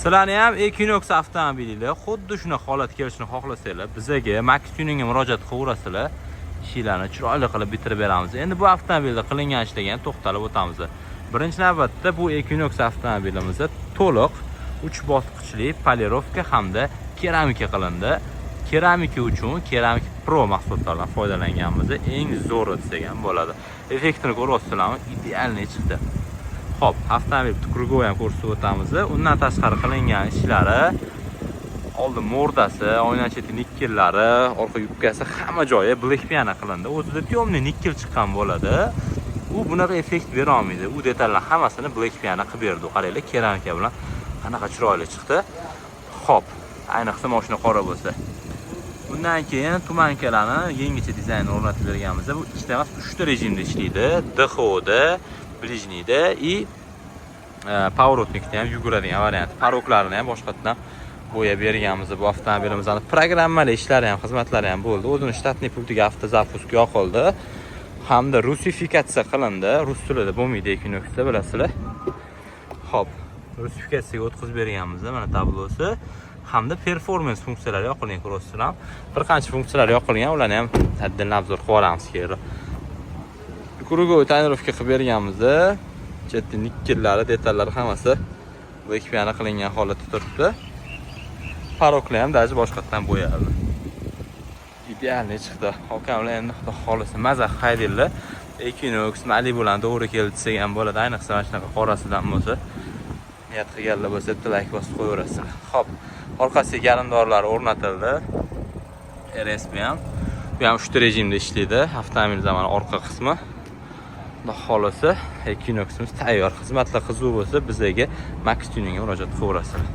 Sizlarni ham Equinox avtomobilinglar xuddi shunaqa holatga kelishini xohlasanglar, bizaga Max Tuningga murojaat qilaverasizlar. Ishlarni chiroyli qilib bitirib beramiz. Endi bu avtomobilda qilingan ishlarga ham to'xtalib o'tamiz. Birinchi navbatda bu Equinox avtomobilimizda to'liq 3 bosqichli polirovka hamda keramika qilindi. Keramika uchun Keramik Pro mahsulotlaridan foydalanganmiz. Eng zo'ri desak ham bo'ladi. Effektini ko'ryapsizlarmi? Идеальный chiqdi. Xo'p, avtomobil круговой ham ko'rsatib o'tamiz. Undan tashqari qilingan ishlari: oldin морда si, oyna cheti nikkellari, orqa yubkasi, hamma joyi black piano qilindi. O'zida темный nikkel chiqqan bo'ladi. U bunaqa effekt bera olmaydi. U detallar hammasini black piano qilib berdi. Qaranglar, keramika bilan qanaqa chiroyli chiqdi. Xo'p, ayniqsa mashina qora bo'lsa. Undan keyin туманка larni yangicha dizayn o'rnatib berganmiz. Bu ikkita emas, uchta rejimda ishlaydi. DHOda, ближний da и поворотник da ham yuguradigan variant. Порог larini ham boshqatdan bo'yab berganmiz. Bu avtomobilimizni programmali ishlari ham, xizmatlari ham bo'ldi. O'zini штатный pultiga автозапуск yoqildi hamda rusifikatsiya qilindi. Rus tilida bo'lmaydi Equinoxda, bilasizlar. Xo'p, rusifikatsiyaga o'tkazib berganmiz. Mana tablosi hamda performance funksiyalari yoqilgan, ko'ryapsizlar. Bir qancha funksiyalar yoqilgan, ularni ham отдельно обзор qilib yuboramiz keyin. Круговой тонировка qilib berganmiz. Chetda nikkellari, detallari hammasi black piano qilingan holatda turibdi. Порог lar ham даже boshqatdan bo'yaldi. Идеальный chiqdi. Okamlar, endi xudo xohlasa, maza haydanglar. Equinox, Malibularni to'g'ri keldi desak ham bo'ladi. Ayniqsa mana shunaqa qorasidan bo'lsa. Niyat qilganlar bo'lsa, bitta layk bosib qo'yaverasizlar. Xo'p, orqasiga garmdorlar o'rnatildi. RSP ham. Bu ham 3 ta rejimda ishlaydi. Avtomobil zamoni orqa qismi. Xudo xohlasa, Equinoximiz tayyor. Xizmatlar qiziq bo'lsa, bizaga Max Tuningga murojaat qilaverasizlar.